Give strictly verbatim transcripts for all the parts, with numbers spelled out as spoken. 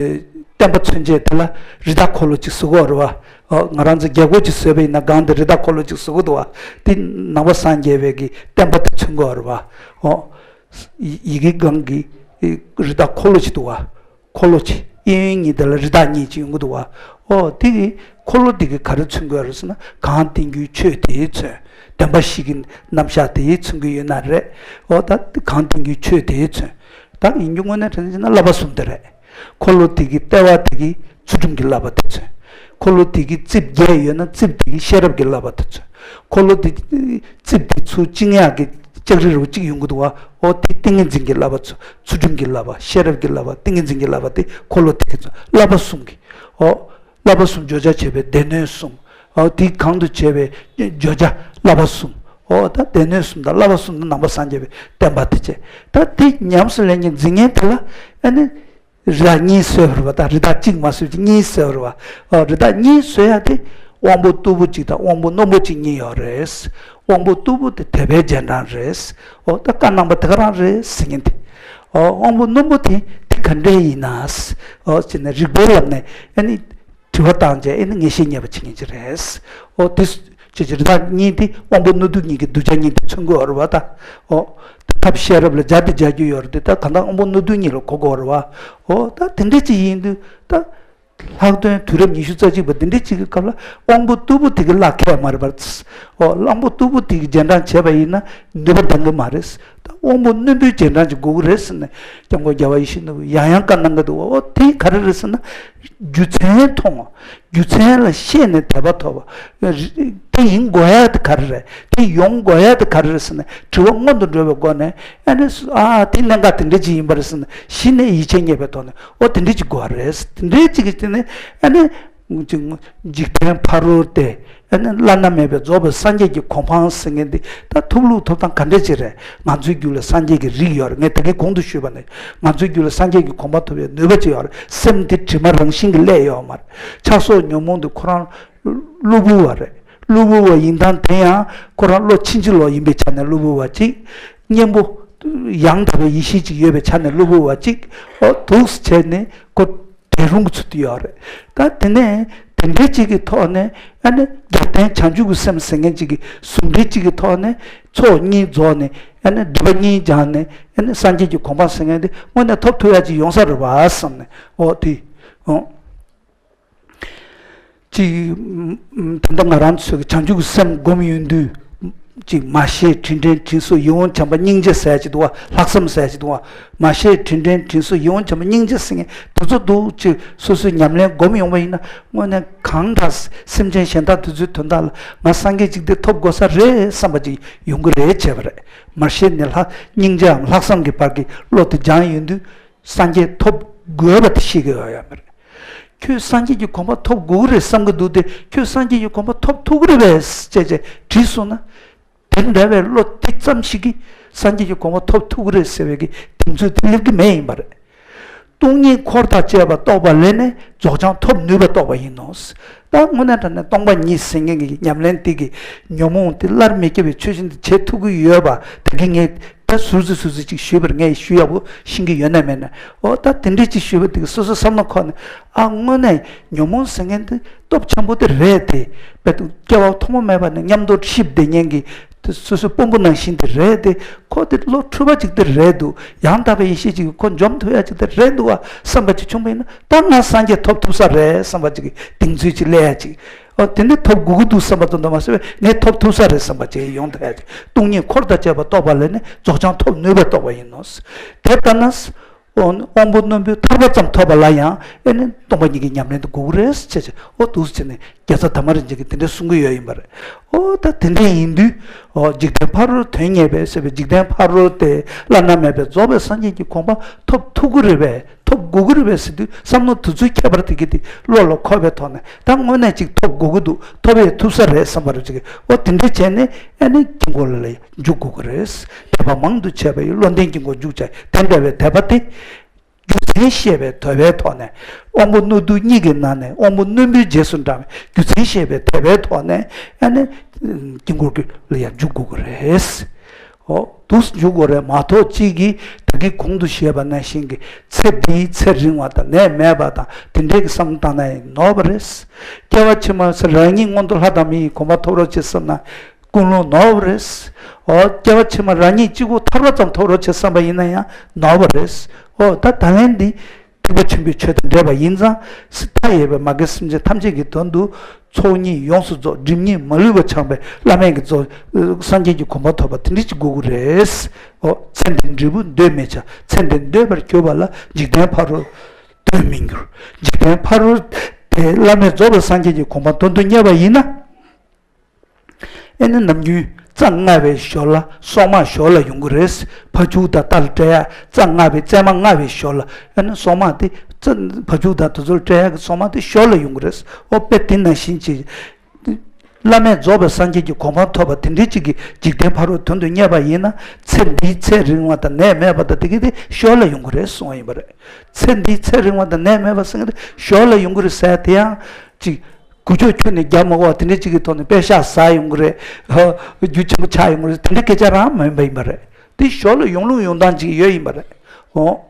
བསྟན་པ་མཚོན་བྱེད་དེ་ལ་རི་དྭགས་འཁོར་ལོ་གཅིག་བཟོ་དགོས་རེད་བ། ཨོ། ང་རང་ཚོ་རྒྱལ་སྒོ་གཅིག་བཟོས་པ་ཡིན་ན་སྒང་དེ་རི་དྭགས་འཁོར་ལོ་གཅིག་བཟོ་དགོས་འདུག་བ། དེ་ནང་པ་སངས་རྒྱས་པའི་གི་བསྟན་པ་དེ་མཚོན་དགོས་རེད་བ། ཨོ། ཡི་ཡི་གེ་སྒང་གི་རི་དྭགས་འཁོར་ལོ་གཅིག་འདུག་བ། འཁོར་ལོ་གཅིག་གཡས་གཡོན་གཉིས་དེ་ལ་རི་དྭགས་གཉིས་གཅིག་ཡོང་གི་འདུག་བ། ཨོ། དེ་གི་འཁོར་ལོ་དེ་གི་ག་རེ་མཚོན་གྱི་ཡོད་རེད་ཟེར་ན། གང་བསྟན་རྒྱུའི་ཆོས་དེ་མཚོན། བདེན་པ་བཞི་གི་རྣམ་གཞག་དེ་མཚོན་གྱི་ཡོད་ན་རེད། ཨོ། ད་གང་བསྟན་རྒྱུའི་ཆོས་དེ་མཚོན། ད་ཡིན་རྒྱུ་དངོས་གནས་དྲང་གནས་བྱས་ན་བསླབ་པ་གསུམ་དེ་རེད། འཁོར་ལོ་དེ་གི་ལྟེ་བ་དེ་གི་ཚུལ་ཁྲིམས་ཀྱི་བསླབ་པ་དེ་མཚོན། འཁོར་ལོ་དེ་གི་རྩིབས་བརྒྱད་ཡོད་ན་རྩིབས་དེ་གི་ཤེས་རབ་ཀྱི་བསླབ་པ་དེ་མཚོན། འཁོར་ལོ་དེ་རྩིབས་དེ་ཚུར་བཅིངས་ཡག་གི་ལྕགས་རི་རུ་གཅིག་ཡོང་གི་འདུག་བ། ཨོ། དེ་ཏིང་ངེ་འཛིན་གྱི་བསླབ་པ་ཚུལ་ཚུལ་ཁྲིམས་ཀྱི་བསླབ་པ། ཤེས་རབ་ཀྱི་བསླབ་པ། ཏིང་ངེ་འཛིན་གྱི་བསླབ་པ་དེ་འཁོར་ལོ་དེ་གི་ཚུལ་བསླབ་པ་གསུམ་གྱི། ཨོ། བསླབ་པ་གསུམ་བརྗོད་བྱར་བྱས་པའི་སྡེ་སྣོད་གསུམ། ཨོ། དེ་གང་དུ་བྱས་པའི་བརྗོད་བྱ་བསླབ་པ་གསུམ། ཨོ། ད་སྡེ་སྣོད་གསུམ་དང་བསླབ་པ་གསུམ་དང་ནང་པ་སངས་རྒྱས་པའི་བསྟན་པ་དེ་བྱས། ད་དེ་ཉམས་སུ་ལེན་མཁན་འཛིན་མཁན་དེ་ལ་ཨ་ནི། རི་དྭགས་གཉིས་བཟོས་པ་རེད་བ། ད་རི་དྭགས་གཅིག་མ་བཟོས་ཀྱི་གཉིས་བཟོས་པ་རེད་བ། ཨོ། རི་དྭགས་གཉིས་བཟོས་ཡ་དེ་དབང་པོ་རྟུལ་པོ་གཅིག་དང་དབང་པོ་རྣོན་པོ་གཅིག་གཉིས་ཡོད་རེད། དབང་པོ་རྟུལ་པོ་དེ་དད་པའི་རྗེས་འབྲང་རེད། ཨོ། ད་བཀའ་གནང་པ་དེ་ག་རང་རེད་ཟེར་མཁན་དེ། ཨོ། དབང་པོ་རྣོན་པོ་དེ་དེ་ག་འདྲས་ཡིན་ན། ཨོ། ཅེ་ན་རིགས་པའི་ལམ་ནས་ཨ་ནི་དྲི་བ་བཏང་བྱས་ཨ་ནི་ངེས་ཤེས་རྙེད་པ་བྱེད་མཁན་ཅིག་རེད། ཨོ། དེ་ཅེས་རི་དྭགས་གཉིས་དེ་དབང་པོ་རྣོ་རྟུལ་གཉིས་ཀྱི་གདུལ་བྱ་གཉིས་དེ་མཚོན་གྱི་ཡོད་རེད་བ་ད། ཨོ། ཐབས་ཤེས་རབ་ལ་སྦྱར་ཏེ་སྦྱར་རྒྱུ་ཡོད་རེད་དེ། ད་གང་ལྟར་དབང་པོ་རྣོ་རྟུལ་གཉིས་ལ་གོ་དགོས་རེད་བ། ཨོ། ད་དེ་འདྲ་ཅིག་ཡིན་དུས་ད། ལྷག་དོན་དུས་རབས་ཉི་ཤུ་རྩ་གཅིག་པ་འདི་འདྲ་ཅིག་གི་སྐབས་ལ་དབང་པོ་རྟུལ་པོ་དེ་གི་བླ་ཁས་མ་རེད་པར། ཨོ། དབང་པོ་རྟུལ་པོ་དེ་གི་རྗེས་འབྲང་བྱས་པ་ཡིན་ན་ནུས་པ་ལྡན་གི་མ་རེད། ད་དབང་པོ་རྣོན་པོའི་རྗེས་འབྲང་ཅིག་དགོས་ཀྱི་རེད་ཟེར་ནས་སྐྱབས་མགོན་རྒྱལ་བ་ཡིད་བཞིན་ནོར་བུས་ཡང་ཡང་བཀའ་གནང་གི་འདུག། ཨོ། དེ་ག་རེ་རེད་ཟེར་ན། རྒྱུ་མཚན་མཐོང་བ། རྒྱུ་མཚན་ལ་ཤེས་ནས་དད་པ་ཐོབ་པ། དེ་ཡིན་དགོས་ཡ་དེ་ག་རེ་རེད། དེ་ཡོང་དགོས་ཡ་དེ་ག་རེ་རེད་ཟེར་ནས་དྲི་བ་སྔོན་དུ་འགྲོ་བའི་སྒོ་ནས། ཨ་ནི། ཨ། དེ་གནད་འགག་དེ་འདྲ་ཅིག་ཡིན་པ་རེད་ཟེར་ནས་གཞི་ནས་ཡིད་ཆེས་རྙེད་པའི་ཐོག་ནས། ཨོ། དེ་འདྲ་ཅིག་དགོས་པ་རེད། དེ་འདྲ་ཅིག་གི་དེ་ནས་ཨ་ནི། འཇིག་རྟེན་ཕ་རོལ་ཏེ། ཨ་ནི་བླ་ན་མེད་པའི་རྫོགས་པའི་སངས་རྒྱས་ཀྱི་གོ་འཕང་ཟེར་མཁན་འདི་ད་ཐོབ་ལུགས་ཐོབ་སྟངས་ག་འདྲ་ཅིག་རེད། ང་ཚོའི་རྒྱུད་ལ་སངས་རྒྱས་ཀྱི་རིགས་ཡོད་རེད། ངས་ད་གིན་གོང་དུ་ཞུས་པ་ནས་ང་ཚོའི་རྒྱུད་ལ་སངས་རྒྱས་ཀྱི་གོ་འཕང་ཐོབ་པའི་ནུས་པ་ཅིག་ཡོད་རེད། སེམས་འདི་དྲི་མ་རང་བཞིན་གྱིས་བསླད་ཡོད་མ་རེད། ཆགས་སོགས་ཉོན་མོངས་འདི་ཁོ་རང་གློ་བུར་བ་རེད། གློ་བུར་བ་ཡིན་སྟངས་དེ་ཡང་ཁོ་རང་བློ་ཕྱིན་ཅི་ལོག་ཡིན་པའི་ཆ་ནས་གློ་བུར་བ་གཅིག། གཉེན་པོ་ཡང་དག་པའི་ཡེ་ཤེས་ཅིག་ཡོད་པའི་ཆ་ནས་གློ་བུར་བ་གཅིག། ཨོ། འདུག་སེ་བྱས་ནས་ཁོ་བྲལ་རུང་གི་ཚུལ་དུ་ཡོད་རེད། ད་དེ་ནས་དེ་འདྲའི་གཅིག་གི་ཐོག་ནས་ཨ་ནི་རྒྱལ་བསྟན་བྱང་ཆུབ་ཀྱི་སེམས་ཟེར་མཁན་གཅིག་གི་ཟུང་འབྲེལ་གཅིག་གི་ཐོག་ནས་ཚོགས་གཉིས་རྫོགས་ནས། ཨ་ནི་སྒྲིབ་པ་གཉིས་སྦྱངས་ནས། ཨ་ནི་སངས་རྒྱས་ཀྱི་གོ་འཕང་ཟེར་མཁན་དེ་དངོས་གནས་ཐོབ་ཐུབ་ཡ་ཅིག་ཡོང་ས་རེད་བ་བསམ་ནས། ཨོ། དེ། ཨོ། ཅིག། ད་ལྟ་ང་རང་ཚོས་ཀྱི་བྱང་ཆུབ་ཀྱི་སེམས་སྒོམ་ཡོང་དུས། ཅིག། མ་ཤེས་དྲིན་དྲན་དྲིན་གཟོ་ཡིད་འོང་བྱམས་པ་སྙིང་རྗེ་ཟེར་ཡ་ཅིག་འདུག་བ། ལྷག་བསམ་ཟེར་ཡ་ཅིག་འདུག་བ། མ་ཤེས་དྲིན་དྲན་དྲིན་གཟོ་ཡིད་འོང་བྱམས་པ་སྙིང་རྗེ་ཟེར་མཁན་དེ་ཚོ་འདུག། ཅིག། སོ་སོའི་ཉམས་ལེན་སྒོམ་ཡོང་བ་ཡིན་ན་དངོས་གནས་གང་དྲག་སེམས་ཅན་གཞན་དག་དེ་ཚོའི་དོན་དག་ལ་ང་སངས་རྒྱས་ཅིག་དེ་ཐོབ་དགོས་ས་རེད་བསམ་པ་ཅིག་ཡོང་གི་རེད་བྱས་པ་རེད། མ་ཤེས་ནས་ལྷག་སྙིང་རྗེའམ་ལྷག་བསམ་གྱི་བར་གྱི་བློ་དེ་སྦྱངས་ཡོང་དུས། སངས་རྒྱས་ཐོབ་དགོས་པ་དེ་ཤེས་ཀྱི་ཡོད་ཡ་མ་རེད། ཁྱོད་སངས་རྒྱས་ཀྱི་གོ་འཕང་ཐོབ་དགོས་ཀྱི་རེད་བསམ་གྱི་འདུག་སྟེ། ཁྱོད་སངས་རྒྱས་ཀྱི་གོ་འཕང་ཐོབ་ཐུབ་ཀྱི་རེད་པས་ཅེས་བྱས་དྲིས་སོང་ན། དེ་འདྲ་བའི་བློ་དེ་ཙམ་ཞིག་གིས་སངས་རྒྱས་ཀྱི་གོ་འཕང་ཐོབ་ཐུབ་ཀྱི་རེད་ཟེར་བའི་གི་གདེང་ཚོད་དེ་སླེབས་ཀྱི་མེད་ཡིན་པ་རེད། སྟོང་ཉིད་འཁོར་དང་བཅས་པ་རྟོགས་པ་ལས་ནི་རྫོགས་བྱང་ཐོབ་ནུས་པ་རྟོགས་པ་ཡིན་ནོ། ད་དངོས་གནས་དྲང་གནས་སྟོང་པ་ཉིད་ཟེར་མཁན་གྱི་ཉམས་ལེན་དེ་གི་ཉོན་མོངས་དེ་སླར་མི་སྐྱེ་བའི་ཆོས་ཅན་དུ་བྱེད་ཐུབ་ཀྱི་ཡོད་པ་ད་གིན་ངས་ད་ཟུར་ཙམ་ཟུར་ཙམ་ཅིག་ཞུས་པར་ངས་ཞུ་ཡག་པོ་ཤེས་ཀྱི་ཡོད་ན་མེད་ན། ཨོ། ད་དེ་འདྲས་ཅིག་ཞུས་པ་དེ་གི་སོ་སོ་བསམ་བློ་འཁོར་ནས། ཨ། དངོས་གནས་ཉོན་མོངས་ཟེར་མཁན་དེ་སྟོབས་ཆེན་པོ་དེ་རེད་དེ། དཔེ་སྐྱེ་བ་ཐོག་མ་མེད་པ་ནས་མཉམ་དུ་གཤིབ་བསྡད་མཁན་གྱི་དེ་སོ་སོའི་དཔོན་པོ་ནང་བཞིན་དེ་རེད་དེ། ཁོ་དེ་བློ་འཁྲུལ་པ་ཅིག་དེ་རེད་འདུག། ཡང་དག་པའི་ཡེ་ཤེས་ཅིག་གིས་ཁོ་འཇོམས་ཐུབ་ཡ་ཅིག་དེ་རེད་འདུག་བ་བསམ་པ་ཅིག་བྱུང་བ་ཡིན་ན། ད་ང་སངས་རྒྱས་ཐོབ་ཐུབ་ས་རེད་བསམ་པ་ཅིག་གི་གདེང་ཚོད་ཅིག་སླེབས་ཡ་ཅིག། ཨོ། དེ་འདྲ་ཐོབ་དགོས་ཀྱི་འདུག་བསམ་པ་ཙམ་དུ་མ་ཟད་པའི་ངས་ཐོབ་ཐུབ་ས་རེད་བསམ་པ་ཅིག་ཡོང་ཐུབ་ཡ་ཅིག། སྟོང་ཉིད་འཁོར་དང་བཅས་པ་རྟོགས་པ་ལས་ནི་རྫོགས་བྱང་ཐོབ་ནུས་པ་རྟོགས་པ་ཡིན་ནོ། དེ་ལྟར་ན། ཨོ། དབང་པོ་རྣོན་པོའི་ཐར་པ་ཙམ་ཐོབ་པ་ལ་ཡང་ཨེ་ནི་སྟོང་པ་ཉིད་ཀྱི་ཉམས་ལེན་དུ་དགོས་ཀྱི་རེད་ཅེས་བྱས། ཨོ། འདུག་སེ་བྱས་ནས་རྒྱལ་ཚབ་དར་མ་རིན་ཆེན་གྱིས་དེ་འདྲ་གསུང་གི་ཡོད་ཡིན་པ་རེད། ཨོ། ད་དེ་འདྲ་ཡིན་དུས། ཨོ། འཇིག་རྟེན་ཕ་རོལ་དོན་གཉེར་བའི་ཟེར་བའི་འཇིག་རྟེན་ཕ་རོལ་ཏེ་བླ་ན་མེད་པའི་རྫོགས་པའི་སངས་རྒྱས་ཀྱི་གོ་འཕང་ཐོབ་ཐུབ་ཀྱི་རེད་པས། ཐོབ་དགོས་ཀྱི་རེད་པས་ཟེར་དུས་བསམ་བློ་དེ་ཚོའི་ཁྱད་པར་དེ་གི་དེ་བློ་ལ་འཁོར་བའི་ཐོག་ནས། ད་དངོས་གནས་ཅིག་ཐོབ་དགོས་ཀྱི་འདུག། ཐོབ་ཡས་ཐུབ་ས་རེད་བསམ་པ་རེད་ཅིག། ཨོ། དེ་འདྲ་བྱས་ནས་ཨེ་ནི་དཀྱིལ་འཁོར་ལ་ལ་འཇུག་དགོས་ཀྱི་རེད། དད་པ་མང་དུ་བྱས་པ་ཡིས་བློ་ལྡན་དཀྱིལ་འཁོར་འཇུག་བྱ། དེ་འདྲ་བའི་དད་པ་དེ། རྒྱུ་མཚན་ཤེས་པའི་དད་པའི་ཐོག་ནས། དབང་པོ་རྣོ་རྟུལ་གཉིས་ཀྱི་ནང་ནས་དབང་པོ་རྣོན་པོའི་རྗེས་སུ་འབྲང་བའི་རྒྱུ་མཚན་ཤེས་པའི་དད་པའི་ཐོག་ནས་ཨ་ནི་དཀྱིལ་འཁོར་གྱི་ལ་ཡང་འཇུག་དགོས་ཀྱི་རེད། འོ་འདུག་འཇུག་དགོས་རེད་མ་གཏོགས་གཅིག་གིས་ད་གིན་གོང་དུ་བཤད་པ་ནང་བཞིན་གྱི་ཚེ་འདིའི་ཚེ་རིང་བ་དང་ནད་མེད་པ་དང་དེ་འདྲའི་གི་བསམ་བློ་བཏང་ན་ཡང་ནོར་བ་རེད། སྐྱེ་བ་ཕྱི་མ་ཟེར་རང་ཉིད་མངོན་མཐོ་ལྷ་དང་མི་ཡི་གོ་འཕང་ཐོབ་རོགས་བྱེད་བསམ་ན་ཀུན་སློང་ནོར་བ་རེད། འོ་སྐྱེ་བ་ཕྱི་མ་རང་ཉིད་གཅིག་པུ་ཐར་པ་ཙམ་ཐོབ་རོགས་བྱེད་བསམ་པ་ཡིན་ན་ཡང་ནོར་བ་རེད། འོ་ད་ད་ལན་འདི། ཐེག་པ་ཆེན་པོའི་ཆོས་དང་འབྲེལ་བ་ཡིན་ཙང་། མཐའ་ཡས་པའི་མ་རྒན་སེམས་ཅན་ཐམས་ཅད་ཀྱི་དོན་དུ། ཚོགས་གཉིས་ཡོངས་སུ་རྫོགས། སྒྲིབ་གཉིས་མ་ལུས་པ་སྦྱངས་པའི་བླ་མེད་ཀྱི་རྫོགས། སངས་རྒྱས་ཀྱི་གོ་འཕང་ཐོབ་པ་དེ་འདྲ་ཅིག་དགོས་ཀྱི་རེད། འོ། ཚེ་འདིར་འབྲས་བུ་འདོད་མི་བྱ། ཚེ་འདིར་འདོད་པར་གྱུར་པ་ལ། འཇིག་རྟེན་ཕ་རོལ་དོན་མི་འགྱུར། འཇིག་རྟེན་ཕ་རོལ་དེ་བླ་མེད་རྫོགས་པའི་སངས་རྒྱས་ཀྱི་གོ་འཕང་དོན་དུ་གཉེར་བ་ཡིན་ན། ཨེ་ནི་ནམ་རྒྱུན་རྩ་སྔ་བའི་ཞོར་ལ་སྲོག་མ་ཞོར་ལ་ཡོང་གི་རེད། ཕ་ཕྱུགས་དང་རྟ་ལ་སྤྲད་ཡ་རྩ་སྔ་བའི་རྩེ་མ་སྔ་བའི་ཞོར་ལ་ཨེ་ནི་སྲོག་མ་དེ་རྩ་ཕ་ཕྱུགས་དང་དེ་ཚོར་སྤྲད་ཡ་གི་སྲོག་མ་དེ་ཞོར་ལ་ཡོང་གི་རེད། ཨོ་དཔེ་དེ་ནང་བཞིན་གྱི་བླ་མེད་རྫོགས་པའི་སངས་རྒྱས་ཀྱི་གོ་འཕང་ཐོབ་པ་དེ་འདྲའི་གཅིག་གིས་འཇིག་རྟེན་ཕ་རོལ་དོན་དུ་གཉེར་བ་ཡིན་ན་ཚེ་འདིའི་ཚེ་རིང་བ་དང་ནད་མེད་པ་དང་དེ་གི་དེ་ཞོར་ལ་ཡོང་གི་རེད་གསུངས་པ་ཡིན་པ་རེད། ཚེ་འདིའི་ཚེ་རིང་བ་དང་ནད་མེད་པ་ཟེར་མཁན་དེ་ཞོར་ལ་ཡོང་གི་རེད་ཟེར་དེ་ཡང་གཅིག་གུ་ཅོ་ཁྱོན་ནས་རྒྱག་མ་དགོས་པ་དེ་འདྲ་ཅིག་གི་ཐོག་ནས་པད་ཤག་ཟ་ཡོང་གི་རེད། ཧ། རྒྱུ་ཆེན་པོ་ཆགས་ཡོང་གི་རེད་དེ་འདྲ་སྐད་ཆ་རང་མིན་པ་ཡིན་པ་རེད། དེ་ཞོར་ལ་ཡོང་ལུགས་ཡོང་སྟངས་ཅིག་ཡོད་ཡིན་པ་རེད། འོ།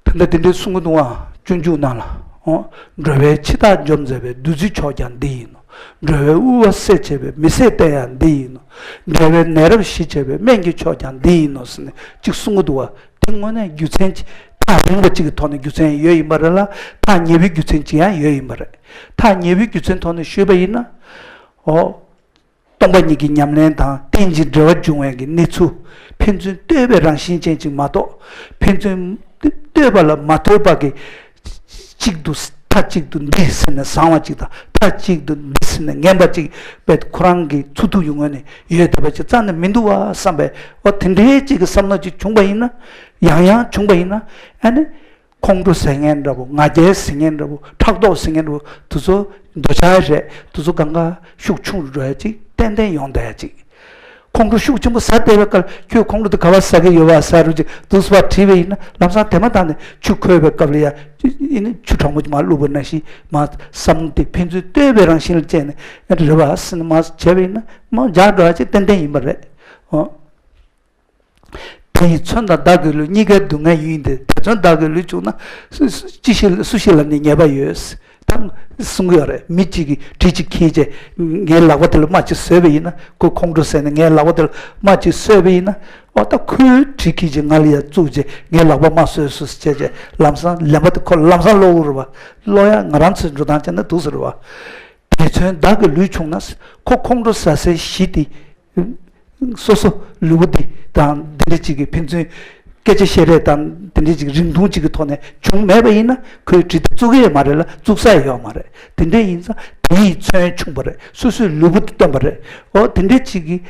ད་ལྟ་དེ་འདྲའི་གསུང་གི་འདུག་ཨ། སྤྱོད་འཇུག་ནང་ལ། འོ། འགྲོ་བའི་འཆི་བདག་འཇོམས་མཛད་པའི། བདུད་རྩི་མཆོག་ཀྱང་འདི་ཡིན་ནོ། འགྲོ་བའི་དབུལ་བ་སེལ་བྱེད་པའི། མི་ཟད་གཏེར་ཡང་འདི་ཡིན་ནོ། འབྲལ་བའི་ནད་རབ་ཞི་བྱེད་པའི། སྨན་གྱི་མཆོག་ཀྱང་འདི་ཡིན་ནོ་ཟེར་ནས་ཅིག་གསུང་གི་འདུག་ཨ། དེ་དངོས་གནས་རྒྱུ་མཚན་ཅིག་ཐག་རིང་བ་ཅིག་གི་ཐོག་ནས་རྒྱུ་མཚན་ཡོད་ཡིན་པ་རེད་ལ། ཐག་ཉེ་བའི་རྒྱུ་མཚན་ཅིག་ཡང་ཡོད་ཡིན་པ་རེད། ཐག་ཉེ་བའི་རྒྱུ་མཚན་ཐོག་ནས་ཞུས་པ་ཡིན་ན། འོ། སྟོང་པ་ཉིད་ཀྱི་ཉམས་ལེན་དང་རྟེན་ཅིང་འབྲེལ་བར་འབྱུང་བའི་གི་གནས་ཚུལ། ཕན་ཚུན་ལྟོས་པའི་རང་བཞིན་ཅན་ཅིག་མ་གཏོགས། ཕན་ཚུན་ལྟོས་པ་ལ་མ་ལྟོས་པ་གི། གཅིག་ཏུ་མཐའ་གཅིག་ཏུ་འདི་ཟེར་ནས་བཟང་བ་ཅིག་དང་མཐའ་གཅིག་ཏུ་འདི་ཟེར་ནས་ངན་པ་ཅིག་པའི་ཁོ་རང་གི་འཚོ་ཐུབ་ཡོང་ངོས་ནས་ཡོད་བསྡད་པ་ཅིག་རྩ་ནས་མི་འདུག་བ་བསམ་པའི་འོ་དེ་འདྲའི་ཅིག་གི་བསམ་བློ་ཅིག་བྱུང་པ་ཡིན་ན། ཡང་ཡང་བྱུང་པ་ཡིན་ན་ཨ་ནི། ཁོང་ཁྲོ་ཟ་མཁན་འདྲ་པོ། ང་རྒྱལ་ཟ་མཁན་འདྲ་པོ། ཕྲག་དོག་ཟ་མཁན་འདྲ་པོ། དེ་ཚོ་འདོད་ཆགས་རེད། དེ་ཚོ་གང་ག་ཤུགས་ཆུང་རུ་འགྲོ་ཡ་ཅིག་ཏན་ཏན་ཡོང་བསྡད་ཡ་ཅིག་ཁོང་ཁྲོ་ཤུགས་ཆེན་པོ་ཟ་བསྡད་པའི་སྐབས་ཁྱོད་ཁོང་ཁྲོ་དེ་ག་པར་ཟ་གི་ཡོད་པ་ཟེར་རུ་ཅིག་འདུག་སེ་བ་དྲིས་པ་ཡིན་ན་ལམ་སང་དེ་མ་ཐག་ནས་ཆུ་ཁོལ་བའི་སྐབས་ལ་ཡ་ཡིན་ན་ཆུ་གྲང་མོ་ཅིག་མར་བླུགས་པ་ནང་བཞིན་མར་བསམ་བློ་དེ་ཕན་ཚུན་ལྟོས་པའི་རང་བཞིན་ལ་བྱས་ནས་རེད་པ་ཟེར་ནས་མར་བྱས་པ་ཡིན་ན་མར་འཇགས་འགྲོ་ཡ་ཅིག་ཏན་ཏན་ཡིན་པ་རེད། འོ། དེ་ཡི་མཚོན་དང་བདག་གི་ལུས། གཉིས་ཀའི་སྡུག་བསྔལ་ཡུལ་ཡིན་ཏེ། དེ་མཚོན་བདག་གི་ལུས་བྱུང་ན། སུ་སུ་ཅི་ཞིག་སུ་ཞིག་ལ་ནི་ཉེས་པ་ཡོད། ད་གསུང་གི་ཡོད་རེད། མི་གཅིག་གིས་གྲི་གཅིག་ཁྱེར་བྱས་ངའི་ལག་པ་དེ་ལ་རྨ་གཅིག་བཟོས་པ་ཡིན་ན། ཁོ་ཁོང་ཁྲོ་ཟས་ནས་ངའི་ལག་པ་དེ་ལ་རྨ་གཅིག་བཟོས་པ་ཡིན་ན། འོ་ད་ཁོས་གྲི་ཁྱེར་བྱས་ང་ལ་ཡར་བཙུགས་བྱས་ངའི་ལག་པ་རྨ་བཟོས་སོང་ཟེར་བྱས་ལམ་སང་ལན་པ་དེ་ཁོ་ལམ་སང་སློག་གི་རེད་པ། སློག་ཡ་ང་རང་ཚོའི་འགྲོ་སྟངས་བྱས་ན་འདུག་ཟེར་བ། དེ་མཚོན་བདག་གི་ལུས་བྱུང་ན། ཁོ་ཁོང་ཁྲོ་ཟ་སའི་གཞི་དེ། སོ་སོ་ལུས་པོ་འདི་དང་འདི་འདྲ་ཅིག་གི་ཕན་ཚུན་སྐད་ཆ་བཤད་རེས་དང་འདི་འདྲ་ཅིག་རིང་ཐུང་ཅིག་གི་ཐོག་ནས་བྱུང་མེད་པ་ཡིན་ན་ཁོས་གྲི་དེ་བཙུགས་ཀྱི་ཡོད་མ་རེད་ལ་བཙུགས་ས་ཡོད་མ་རེད། དེ་འདྲ་ཡིན་ཙང་དེ་ཡི་མཚོན་བྱུང་བ་རེད། སོ་སོའི་ལུས་པོ་དེ་སྟོན་པ་རེད། འོ་དེ་འདྲ་ཅིག་གི་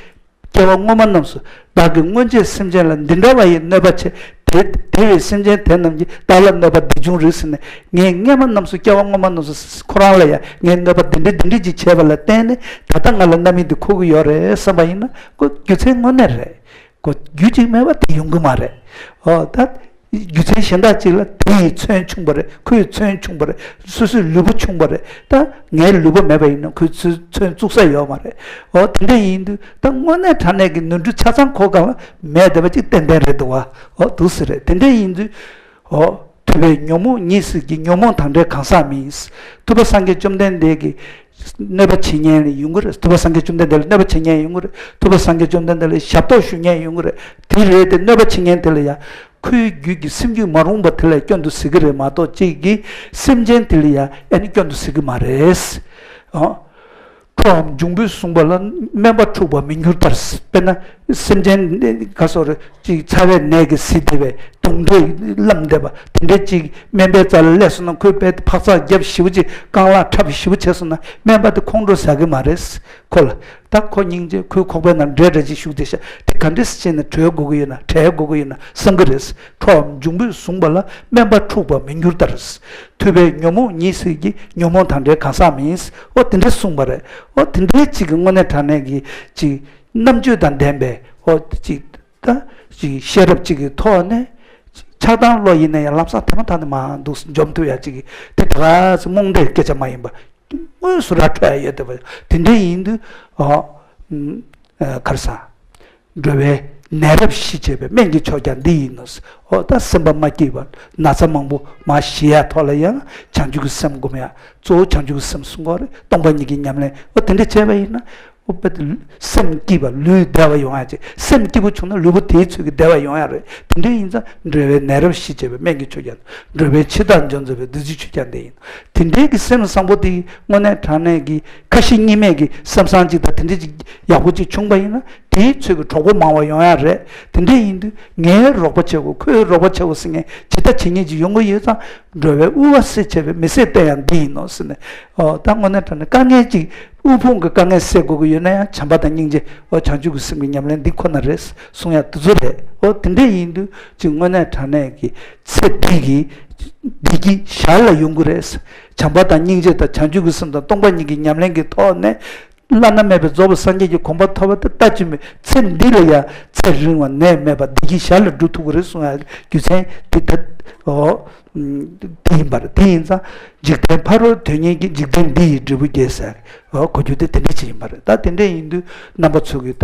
སྐྱེ་བ་སྔོན་མ་རྣམས་སུ་བདག་གིས་སྔོན་ཆད་སེམས་ཅན་ལ་འདི་འདྲ་བ་ཡི་གནོད་པ་བྱས་ཏེ། དེ་བས་སེམས་ཅན་དེ་རྣམས་ཀྱིས་བདག་ལ་གནོད་པ་འདི་བྱུང་རིགས་ཟེར་ནས་ངས་སྔོན་མ་རྣམས་སུ་སྐྱེ་བ་སྔོན་མ་རྣམས་སུ་ཁོ་རང་ལ་ཡང་ངས་གནོད་པ་འདི་འདྲ་འདི་འདྲ་ཅིག་བྱས་པ་ལ་བརྟེན་ནས་ད་ལྟ་ང་ལ་རྣམ་སྨིན་འདི་འཁོར་གྱི་ཡོད་རེད་བསམ་པ་ཡིན་ན་ཁོ་རྒྱུ་མཚན་དངོས་གནས་རེད། ཁོ་རྒྱུ་གཅིག་མེད་པ་དེ་ཡོང་གི་མ་རེད། འོ་ད། རྒྱུ་མཚན་གཞན་དག་ཅིག་ལ་དེ་ཡི་མཚོན་བྱུང་བ་རེད། ཁོ་ཡི་མཚོན་བྱུང་བ་རེད། སོ་སོའི་ལུས་པོ་བྱུང་བ་རེད། ད་ངའི་ལུས་པོ་མེད་པ་ཡིན་ན་ཁོའི་མཚོན་མཚོན་བཙུགས་ས་ཡོད་མ་རེད། འོ་དེ་འདྲ་ཡིན་དུས་ད་དངོས་གནས་དྲང་གནས་ཀྱི་ནོར་འཁྲུལ་ཆ་ཚང་ཁོ་སྒང་ལ་མེད་བསྡད་པ་ཅིག་ཏན་ཏན་རེད་འདུག་བ། འོ་འདུག་སེ་རེད། དེ་འདྲ་ཡིན་དུས་འོ་ཐུབ་པས་ཉོན་མོངས་ཉེས་བསལ་གྱི། ཉོན་མོངས་དང་བྲལ་གང་ཟག་མིན། ཐུབ་པ་སངས་རྒྱས་བཅོམ་ལྡན་འདས་ཀྱི་གནོད་པ་བྱེད་མཁན་ཡོང་གི་རེད། ཐུབ་པ་སངས་རྒྱས་བཅོམ་ལྡན་འདས་ལ་གནོད་པ་བྱེད་མཁན་ཡོང་གི་རེད། ཐུབ་པ་སངས་རྒྱས་བཅོམ་ལྡན་འདས་ལ་ཞབས་ཏོག་ཞུ་མཁན་ཡོང་གི་རེད། དེ་རེད་དེ་གནོད་པ་བྱེད་མཁན་དེ་ལ་ཡང་ཁོའི་རྒྱུད་ཀྱི་སེམས་རྒྱུད་མ་རུངས་པ་དེ་ལ་སྐྱོན་དུ་གཟིགས་ཀྱི་རེད་མ་གཏོགས་གཅིག་གིས་སེམས་ཅན་དེ་ལ་ཡང་ཨ་ནི་སྐྱོན་དུ་གཟིགས་ཀྱི་མ་རེད། ཨོ། ཁྲོའམ་འབྱུང་པོས་གསུངས་པ་ལ་སྨན་པ་འཁྲུགས་པ་མི་འགྱུར་ལྟར། དཔེར་ན་སེམས་ཅན་ག་སོགས་རེད། ཅིག་ཚ་བའི་ནད་ཀྱིས་གཟིར་བསྡད་པའི་དུག་འདྲེས་བརླམས་བསྡད་པ་དེ་འདྲས་ཅིག་སྨན་པའི་རྩ་ལ་སླེབས་སོང་ན་ཁོས་དཔེ་འཕག་འཚག་རྒྱབ་ཞེ་པོ་ཅིག་རྐང་ལག་འཁྲབ་ཞེ་པོ་བྱས་སོང་ན་སྨན་པ་དེ་ཁོང་ཁྲོ་ཟ་གི་མ་རེད། ཁོ་ལ་ད་ཁོ་སྙིང་རྗེ། ཁོའི་ཁོག་པའི་ནང་འདྲེ་འདྲ་ཅིག་ཞུགས་བསྡད་ཤག་དེ་ག་འདྲས་བྱས་ནས་གྲོལ་དགོས་ཀྱི་ཡོད་ན་བྲལ་དགོས་ཀྱི་ཡོད་ན་བསམ་གི་རེད། ཁྲོའམ་འབྱུང་པོས་གསུངས་པ་ལ་སྨན་པ་འཁྲུགས་པ་མི་འགྱུར་ལྟར། ཐུབ་པས་ཉོན་མོངས་ཉེས་བསལ་གྱི། ཉོན་མོངས་དང་བྲལ་གང་ཟག་མིན། འོ་དེ་འདྲས་གསུངས་པ་རེད། འོ་དེ་འདྲས་ཅིག་གི་དངོས་གནས་དྲང་གནས་ཀྱི་ཅིག་རྣམ་དཔྱོད་དང་ལྡན་པའི་འོ་ཅིག་ད་ཅིག་ཤེས་རབ་ཅིག་གི་ཐོག་ནས་ཆགས་སྡང་བློ་ཡིན་ན་ཡང་ལམ་སང་དེ་མ་ཐག་ནས་མར་འདུག་འཇོམས་ཐུབ་ཡ་ཅིག་གི་དེ་ད་ག་ཚོད་རྨོངས་དད་སྐད་ཆ་མ་ཡིན་པ་དངོས་སུ་ར་འཕྲོད་ཡ་ཡོད་བསྡད་པ་དེ་འདྲས་ཡིན་དུས་འོ་ག་རེ་ཟ། འགྲོ་བའི་ནད་རབ་ཞི་བྱེད་པའི་སྨན་གྱི་མཆོག་ཀྱང་འདི་ཡིན་ནོ། འོ་ད་སེམས་པ་མ་སྐྱིད་པ་ན་ཚ་མང་པོ་མར་ཞི་ཡ་ཐོག་ལ་ཡང་བྱང་ཆུབ་ཀྱི་སེམས་སྒོམ་ཡ། གཙོ་བོ་བྱང་ཆུབ་ཀྱི་སེམས་གསུང་གི་རེད། སྟོང་པ་ཉིད་ཀྱི་ཉམས་ལེན། འོ་དེ་འདྲ་བྱས་པ་ཡིན་ན། འོ་པ་དེ་སེམས་སྐྱིད་པ་ལུས་བདེ་བ་ཡོང་ཡ་ཅིག་སེམས་སྐྱིད་པོ་བྱུང་ན་ལུས་པོ་དེའི་ཚོད་ཀྱིས་བདེ་བ་ཡོང་ཡ་རེད། དེ་འདྲ་ཡིན་ཙང་འགྲོ་བའི་ནད་རབ་ཞི་བྱེད་པའི་སྨན་གྱི་མཆོག་ཀྱང་། འགྲོ་བའི་འཆི་བདག་འཇོམས་མཛད་པའི་བདུད་རྩིའི་མཆོག་ཀྱང་འདི་ཡིན། དེ་འདྲའི་གི་སེམས་བཟང་པོ་དེ་དངོས་གནས་དྲང་གནས་ཀྱི་ཁ་ཞེ་གཉིས་མེད་ཀྱི་སེམས་བཟང་ཅིག་དང་དེ་འདྲ་ཅིག་ཡག་པོ་ཅིག་བྱུང་པ་ཡིན་ན། དེའི་ཚོད་ཀྱི་གྲོགས་པོ་མང་བ་ཡོང་ཡ་རེད། དེ་འདྲ་ཡིན་དུས་ངའི་རོགས་པ་བྱེད་དགོས། ཁོའི་རོགས་པ་བྱེད་དགོས་ཟེར་མཁན་ཇི་ལྟ་ཇི་སྙེད་ཅིག་ཡོང་གི་ཡོད་ཙང་། འགྲོ་བའི་དབུལ་བ་སེལ་བྱེད་པའི་མི་ཟད་གཏེར་ཡང་འདི་ཡིན་ནོ་ཟེར་ནས། ཨོ་ད་དངོས་གནས་དྲང་གནས་དཀའ་ངལ་ཅིག་དབུལ་ཕོངས་ཀྱི་དཀའ་ངལ་སེལ་དགོས་ཀྱི་ཡོད་ན་ཡང་བྱམས་པ་དང་སྙིང་རྗེ། ཨོ་བྱང་ཆུབ་ཀྱི་སེམས་ཀྱི་ཉམས་ལེན་འདི་ཁོ་ན་རེད་གསུང་ཡ་དེ་ཚོ་རེད། ཨོ་དེ་འདྲ་ཡིན་དུས་ཅིག་དངོས་གནས་དྲང་གནས་ཀྱི་ཚེ་འདི་གི་བདེ་སྐྱིད་ཞར་ལ་ཡོང་གི་རེད། བྱམས་པ་དང་སྙིང་རྗེ་དང་བྱང་ཆུབ་ཀྱི་སེམས་དང་སྟོང་པ་ཉིད་ཀྱི་ཉམས་ལེན་གྱི་ཐོག་ནས། བླ་ན་མེད་པའི་རྫོགས་པའི་སངས་རྒྱས་ཀྱི་གོ་འཕང་ཐོབ་པ་དེ་ལྟ་ཅི་སྨོས། ཚེ་འདི་ལ་ཡང་ཚེ་རིང་བ་ནད་མེད་པ་བདེ་སྐྱིད་ཞར་ལ་འགྲོ་ཐུབ་ཀྱི་རེད་གསུང་ཡ་རྒྱུ་མཚན་དེ་ད། ཨོ། དེ་ཡིན་པར། དེ་ཡིན་ཙང་འཇིག་རྟེན་ཕ་རོལ་དོན་གཉེར་གྱི། འཇིག་རྟེན་འདི་ཡི་འབྲས་བུ་རྒྱས་ཟེར། ཨོ་གོ་རྒྱུ་དེ་དེ་འདྲ་ཅིག་ཡིན་པ་རེད། ད་དེ་འདྲ་ཡིན་དུས་རྣམ་པ་ཚོ་གིས་ད་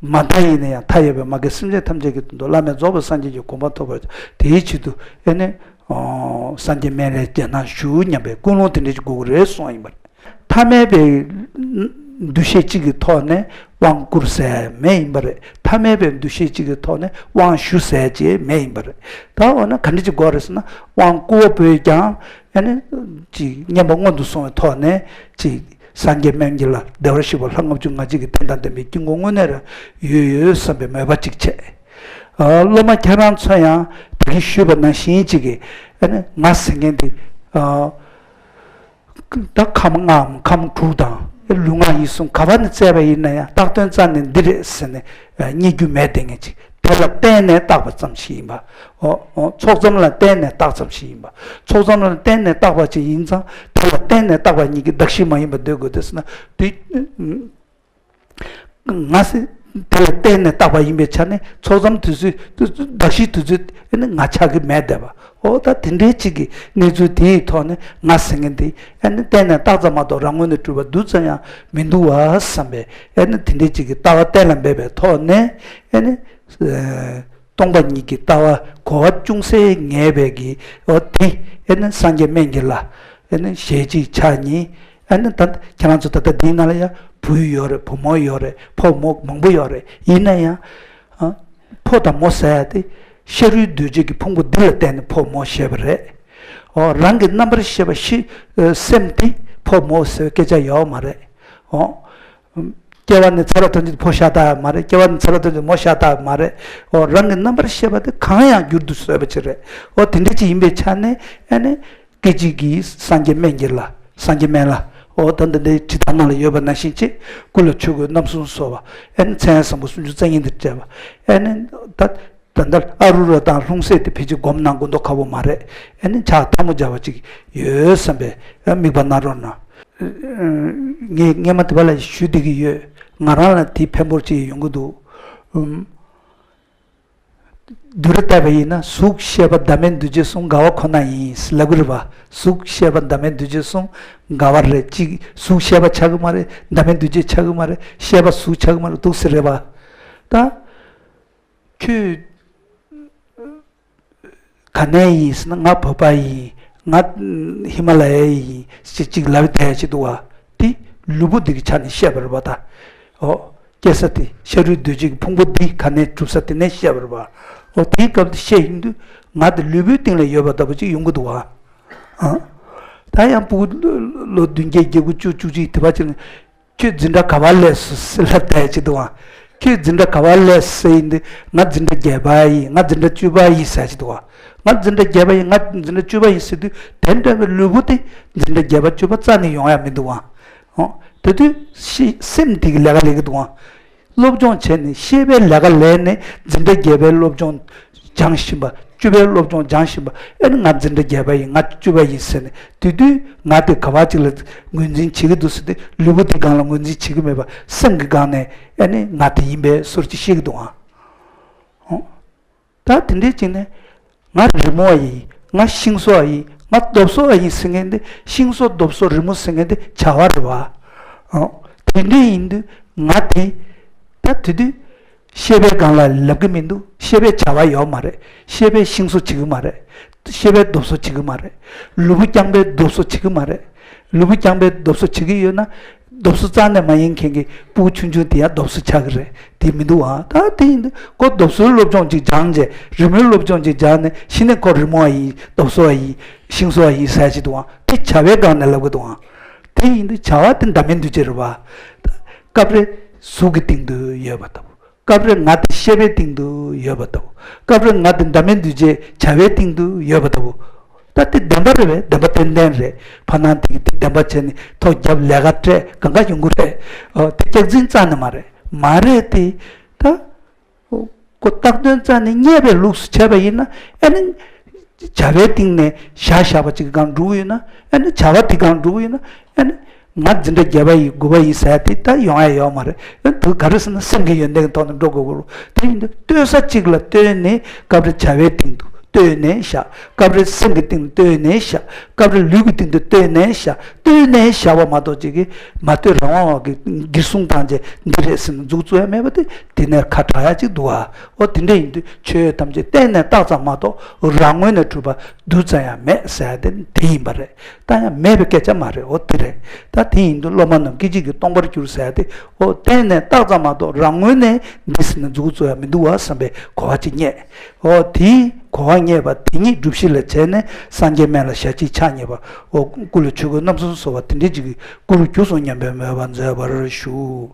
མ་མཐའ་ཡིན་ན་ཡང་མཐའ་ཡས་པའི་མ་རྒན་སེམས་ཅན་ཐམས་ཅད་ཀྱི་དོན་དུ་བླ་མེད་རྫོགས་པའི་སངས་རྒྱས་ཀྱི་གོ་འཕང་ཐོབ་པར། དེའི་ཆེད་དུ་ཨེ་ནི། ཨོ་སངས་རྒྱས་སྨན་བླའི་རྒྱན་ནང་བཞུགས་སྙམ་པའི་ཀུན་སློང་དེ་འདྲ་ཅིག་དགོས་ཀྱི་རེད་གསུངས་པ་ཡིན་པ་རེད། ཐ་མལ་པའི་འདུ་ཤེས་གཅིག་གི་ཐོག་ནས་དབང་བསྐུར་ཟེར་མེད་ཡིན་པ་རེད། ཐ་མལ་པའི་འདུ་ཤེས་གཅིག་གི་ཐོག་ནས་དབང་ཞུ་ཟེར་ཅེས་མེད་ཡིན་པ་རེད། ད་འོ་ན་ག་འདྲ་ཅིག་དགོས་རེད་ཟེར་ན། དབང་བསྐུར་བ་པོས་ཀྱང་ཨ་ནི་ཅིག་བསྙེན་པ་སྔོན་དུ་སོང་བའི་ཐོག་ནས་ཅིག་སངས་རྒྱས་སྨན་གྱི་བླ་བདེ་བར་གཤེགས་པ་ལྷ་ལྔ་བཅུ་ང་གཅིག་གི་རྟེན་དང་ལྡན་པའི་དཀྱིལ་འཁོར་དངོས་གནས་རང་ཡོད་ཡོད་བསམ་པའི་མོས་པ་ཅིག་བྱས། ཨ་སློབ་མ་ཁྱེད་རང་ཚོ་ཡང་ད་གིན་ཞུས་པ་ནང་བཞིན་ཅིག་གིས་ཨ་ནི་ང་ཟེར་མཁན་འདི། ཨ། ད་ཁམས་ལྔའམ་ཁམས་དྲུག་དང་ལུས་ངག་ཡིད་གསུམ་ག་བ་ནས་བཙལ་བ་ཡིན་ན་ཡང་བཏགས་དོན་རྩ་ནས་འདི་རེད་ཟེར་ནས་རྙེད་རྒྱུ་མེད་བསྡད་མཁན་ཅིག་དེ་ལ་བརྟེན་ནས་བཏགས་པ་ཙམ་ཞིག་ཡིན་པ། འོ་འོ་ཚོགས་ཙམ་ལ་བརྟེན་ནས་བཏགས་ཙམ་ཞིག་ཡིན་པ། ཚོགས་ཙམ་ལ་བརྟེན་ནས་བཏགས་པ་ཅིག་ཡིན་ཙང་དེ་ལ་བརྟེན་ནས་བཏགས་པ་ཉིད་ཀྱི་གདགས་གཞི་མ་ཡིན་པ་འདོད་དགོས་དེ་ཟེར་ན་དེ། ང་སེ། དེ་ལ་བརྟེན་ནས་བཏགས་པ་ཡིན་པའི་ཆ་ནས་ཚོགས་ཙམ་དུས་ཚོད། གདགས་གཞི་དུས་ཚོད་ནི་ང་ཆགས་ཀྱི་མེད་བསྡད་པ། འོ་ད་དེ་འདྲའི་གཅིག་གི་གནས་ཚུལ་དེའི་ཐོག་ནས་ང་ཟེར་མཁན་དེ་ཨ་ནི་བརྟེན་ནས་བཏགས་ཙམ་མ་གཏོགས་རང་ངོས་ནས་གྲུབ་པ་རྡུལ་ཙམ་ཡང་མི་འདུག་བ་བསམ་པའི་ཨ་ནི་དེ་འདྲའི་གཅིག་གི་ལྟ་བ་གཏན་ལ་འབེབས་པའི་ཐོག་ནས་ཨ་ནི། སྟོང་པ་ཉིད་ཀྱི་ལྟ་བ་གོ་བ་ཅུང་ཟད་ངེས་པའི་གི་འོ་དེ་ཨ་ནི་སངས་རྒྱས་སྨན་གྱི་བླ། ཨ་ནི་ཞལ་གཅིག་ཕྱག་གཉིས། ཨ་ནི་ད་ཁྱེད་རང་ཚོ་ད་ལྟ་འདིའི་ནང་ལ་ཡང་བུ་ཡོད་རེད། བུ་མོ་ཡོད་རེད། ཕོ་མོ་མང་པོ་ཡོད་རེད། ཡིན་ན་ཡང་། ཨ། ཕོ་དང་མོ་ཟེར་ཡ་དེ་ཤ་རུས་གདོས་བཅས་ཀྱི་ཕུང་པོ་འདི་ལ་བརྟེན་ནས་ཕོ་མོ་ཞེས་པ་རེད། འོ་རང་གི་རྣམ་པར་ཤེས་པ་ཤི། སེམས་དེ་ཕོ་མོ་ཟེར་བའི་སྐད་ཆ་ཡོད་མ་རེད། འོ། སྐྱེ་བ་ནས་ཚེ་རབས་ཐམས་ཅད་ཕོ་ཤ་སྟག་ཡང་མ་རེད། སྐྱེ་བ་ནས་ཚེ་རབས་ཐམས་ཅད་མོ་ཤ་སྟག་མ་རེད། འོ་རང་གི་རྣམ་པར་ཤེས་པ་དེ་གང་ཡང་འགྱུར་དུ་བཟོད་པ་ཅིག་རེད། འོ་དེ་འདྲ་ཅིག་ཡིན་པའི་ཆ་ནས་ཨ་ནི། སྐད་ཅིག་གིས་སངས་རྒྱས་སྨན་གྱི་བླ། སངས་རྒྱས་སྨན་བླ། འོ་ད་འདི་འདྲའི་བྲིས་ཐང་ནང་ལ་ཡོད་པ་ནང་བཞིན་བྱས། སྐུ་ལ་ཆོས་གོས་རྣམ་གསུམ་གསོལ་བ། ཨ་ནི་མཚན་བཟང་པོ་སུམ་ཅུ་རྩ་གཉིས་འདིར་སྤྲས་པ། ཨ་ནི་ད། ད་ལྟ་ཨ་རུ་ར་དང་ལྷུང་བཟེད་དེ་ཕལ་ཆེར་སྒོམ་གནང་དགོས་མདོག་ཁ་པོ་མ་རེད། ཨ་ནི་ཕྱག་ཐལ་མོ་སྦྱར་བ་ཅིག་ཡོད་བསམ་པའི་དམིགས་པ་གནང་རོགས་གནང་། ངས་སྔས་མ་དེ་པ་ལ་ཞུ་བསྡད་ཀྱི་ཡོད། ང་རང་ལ་དེ་ཕན་པོ་ཅིག་ཡོང་གི་འདུག་ཨུམ། བསྡུས་གྲྭ་བལྟས་པ་ཡིན་ན་གཟུགས་ཤེས་པ་བདག་མེད་འདུ་བྱེད་གསུམ་འགལ་བ་ཁོ་ན་ཡིན་ལབ་ཀྱི་རེད་པ། གཟུགས་ཤེས་པ་བདག་མེད་འདུ་བྱེད་གསུམ་འགལ་བ་རེད། གཅིག་གཟུགས་ཤེས་པ་ཆགས་ཀྱི་མ་རེད། བདག་མེད་འདུ་བྱེད་ཆགས་ཀྱི་མ་རེད། ཤེས་པ་གཟུགས་ཆགས་ཀྱི་མ་རེད་འདུག་ཟེར་རེད་པ། ད། ཁྱོད་ག་ནས་ཡིན་ཟེར་ན། ང་བོད་པ་ཡིན། ང་ཧི་མ་ལ་ཡ་ཡིན་ཅེས་གཅིག་ལབ་བསྡད་ཅིག་འདུག་པ། དེ་ལུས་པོ་འདི་གི་ཆ་ནས་བཤད་པ་རེད་པ་ད། འོ། སྐྱེ་ས་དེ་ཤ་རུས་གདོས་བཅས་ཀྱི་ཕུང་པོ་འདི་ག་ནས་གྲུབ་ས་དེ་ནས་བཤད་པ་རེད་པ། འོ་དེའི་སྐབས་དེ་བཤད་ཡོང་དུས་ང་དེ་ལུས་པོའི་སྟེང་ལ་ཡོད་པ་ལྟ་བུ་ཅིག་ཡོང་གི་འདུག་པ། ཨ། ད་ཡང་ཕྲུ་གུ་ལོ་བདུན་བརྒྱད་བརྒྱད་དགུ་བཅུ་བཅུ་གཅིག་དེ་པ་ཅིག་ལ། ཁྱོད་འཛིན་གྲྭ་ག་པར་སླེབས་སོང་ཟེར་ལབ་བསྡད་ཅིག་འདུག་པ། ཁྱོད་འཛིན་གྲྭ་ག་པར་སླེབས་སོང་ཟེར་ཡིན་དུས་ང་འཛིན་གྲྭ་བརྒྱད་པ་ཡིན། ང་འཛིན་གྲྭ་བཅུ་པ་ཡིན་ཟེར་ཅིག་འདུག་པ། ང་འཛིན་གྲྭ་བརྒྱད་པ་ཡིན། ང་འཛིན་གྲྭ་བཅུ་པ་ཡིན་ཟེར་དུས་དེ་འདྲ་བའི་ལུས་པོ་དེ་འཛིན་གྲྭ་བརྒྱད་པ་བཅུ་པ་རྩ་ནས་ཡོང་ཡ་མི་འདུག་པ། ཨོ། དེ་དུས་ཤི་སེམས་དེ་གི་ལས་ཀ་ལས་ཀྱི་འདུག་པ། སློབ་སྦྱོང་བྱས་ནས་ཤེས་པའི་ལས་ཀ་ལས་ནས་འཛིན་གྲྭ་བརྒྱད་པའི་སློབ་སྦྱོང་སྦྱང་བཞིན་པ། བཅུ་པའི་སློབ་སྦྱོང་སྦྱང་བཞིན་པ། ཨེ་ནི་ང་འཛིན་གྲྭ་བརྒྱད་པ་ཡིན། ང་བཅུ་པ་ཡིན་ཟེར་ནས་དེ་དུས་ང་དེ་ག་པར་ཅིག་ལ་ངོས་འཛིན་བྱེད་ཀྱི་འདུག་ཟེར་ཏེ་ལུས་པོ་དེ་སྒང་ལ་ངོས་འཛིན་བྱེད་ཀྱི་མེད་པ། སེམས་ཀྱི་སྒང་ནས་ཨེ་ནི་ང་དེ་ཡིན་པའི་བཟོ་འདྲ་ཅིག་ཤེས་ཀྱི་འདུག་ཨང་། ད་དེ་འདྲའི་ཅིག་ནས་ང་རི་མོ་བ་ཡིན། ང་ཤིང་བཟོ་བ་ཡིན། ང་རྡོ་བཟོ་བ་ཡིན་ཟེར་མཁན་དེ། ཤིང་བཟོ་རྡོ་བཟོ་རི་མོ་ཟེར་མཁན་དེ་བྱ་བ་རེད་པ། ཨང་། དེ་འདྲ་ཡིན་དུས་ང་དེ་ད་དེ་དུས། བཤད་པའི་སྒང་ལ་ལབ་གི་མི་འདུག་བཤད་པའི་བྱ་བ་ཡོད་མ་རེད། བཤད་པའི་ཤིང་བཟོ་བྱེད་གི་མ་རེད། བཤད་པའི་རྡོབ་གསོ་བྱེད་གི་མ་རེད། ལུས་པོ་རྐྱང་པའི་རྡོབ་གསོ་བྱེད་གི་མ་རེད། ལུས་པོ་རྐྱང་པའི་རྡོབ་གསོ་བྱེད་གི་ཡོད་ན། རྡོབ་གསོ་རྩ་ནས་མ་ཡིན་མཁན་གྱི་སྤུ་གུ་ཆུང་ཆུང་དེ་ཡང་རྡོབ་གསོ་ཆགས་གི་རེད། དེ་མི་འདུག་ཨ། ད་དེ་ཡིན་དུས་ཁོ་རྡོབ་གསོའི་སློབ་སྦྱོང་ཅིག་སྦྱངས་རྗེས། རི་མོའི་སློབ་སྦྱོང་ཅིག་སྦྱངས་ནས་གཞི་ནས་ཁོ་རི་མོ་བ་ཡིན། རྡོབ་གསོ་བ་ཡིན། ཤིང་བཟོ་བ་ཡིན་ཟེར་ཅིག་འདུག་ཨ། དེ་བྱ་བའི་སྒང་ནས་ལབ་གི་འདུག་ཨ། དེ་ཡིན་དུས་བྱ་བ་དེ་འདྲ་མིན་འདུག་ཅེས་རེད་བ། སྐབས་རེ་གཟུགས་ཀྱི་སྟེང་དུ་ཡོད་པ་ལྟ་བུ། སྐབས་རེ་ང་དེ་བཤད་པའི་སྟེང་དུ་ཡོད་པ་ལྟ་བུ། སྐབས་རེ་ང་དེ་འདྲ་མིན་འདུག་ཅེས་བྱ་བའི་སྟེང་དུ་ཡོད་པ་ལྟ་བུ། ད་དེ་བདེན་པ་རེད་པས། བདེན་པ་ཏན་ཏན་རེད། ཕ་ནང་དེ་གི་དེ་བདེན་པ་བྱས་ནས་ཐོ་རྒྱབ་ལས་ཀ་སྤྲད་གང་ག་ཡོང་གི་རེད། ཨོ་དེ་སྐྱག་རྫུན་རྩ་ནས་མ་རེད། མ་རེད་དེ། ད་ཁོ་བཏགས་དོན་རྩ་ནས་རྙེད་པའི་ལུགས་སུ་བྱས་པ་ཡིན་ན། ཨ་ནི་བྱ་བའི་སྟེང་ནས་བཞག་བཞག་པ་ཅིག་གི་སྒང་འགྲོ་གི་ཡོད་ན། ཨ་ནི་བྱ་བ་དེ་སྒང་འགྲོ་གི་ཡོད་ན། ཨ་ནི་ང་འཛིན་གྲྭ་བརྒྱད་པ་ཡིན་དགུ་པ་ཡིན་ཟེར་དེ་ད་ཡོང་ཡ་ཡོད་མ་རེད། ཨ་ནི་དུ་ག་རེ་ཟེར་ན་སེམས་ཀྱི་ཡོན་ཏན་གྱི་ཐོག་ནས་འགྲོ་དགོས་ཀྱི་རེད། དེ་ཡིན་དུས་ལྟོས་ས་གཅིག་ལ་ལྟོས་ནས། སྐབས་རེ་བྱ་བའི་སྟེང་དུ་ལྟོས་ནས་བཞག་སྐབས་རེ་སེམས་ཀྱི་སྟེང་དུ་ལྟོས་ནས་བཞག་སྐབས་རེ་ལུས་ཀྱི་སྟེང་དུ་ལྟོས་ནས་བཞག་ལྟོས་ནས་བཞག་པ་མ་གཏོགས་ཅིག་གིས་མ་ལྟོས། རང་དབང་བ་གི་གིར་སྲུང་བཏང་རྗེས་འདི་རེད་ཟེར་ནས་མཛུབ་བཙུགས་ཡ་མེད་པ་དེ་དེ་ནས་ཁ་གྲག་ཡ་ཅིག་འདུག་ཨ། ཨོ་དེ་འདྲ་ཡིན་དུས་ཆོས་ཐམས་ཅད་བརྟེན་ནས་བཏགས་ཙམ་མ་གཏོགས་རང་ངོས་ནས་གྲུབ་པ་རྡུལ་ཙམ་ཡང་མེད་ཟེར་ཡ་དེ་དེ་ཡིན་པ་རེད། ད་ཡང་མེད་པའི་སྐད་ཆ་མ་རེད། ཨོ་དེ་རེད། ད་དེ་ཡིན་དུས་སློབ་མ་རྣམས་སྐད་ཅིག་གིས་སྟོང་པར་འགྱུར་ཟེར་ཡ་དེ། ཨོ་བརྟེན་ནས་བཏགས་ཙམ་མ་གཏོགས་རང་ངོས་ནས་འདི་ཟེར་ནས་མཛུབ་བཙུགས་ཡ་མི་འདུག་བ་བསམ་པའི་གོ་བ་ཅིག་རྙེད། ཨོ་དེའི་གོ་བ་རྙེད་པ་དེ་ཉིད་སྒྲུབ་གཞི་ལ་བྱས་ནས་སངས་རྒྱས་སྨན་བླ་ཞལ་གཅིག་ཕྱག་གཉིས་པ། ཨོ་སྐུ་ལ་ཆོས་གོས་རྣམ་གསུམ་གསོལ་བ་དེ་འདྲའི་ཅིག་གི་སྐུ་རུ་གྱུར་སོང་སྙམ་པའི་མོས་པ་མཛད་པར་ཞུ།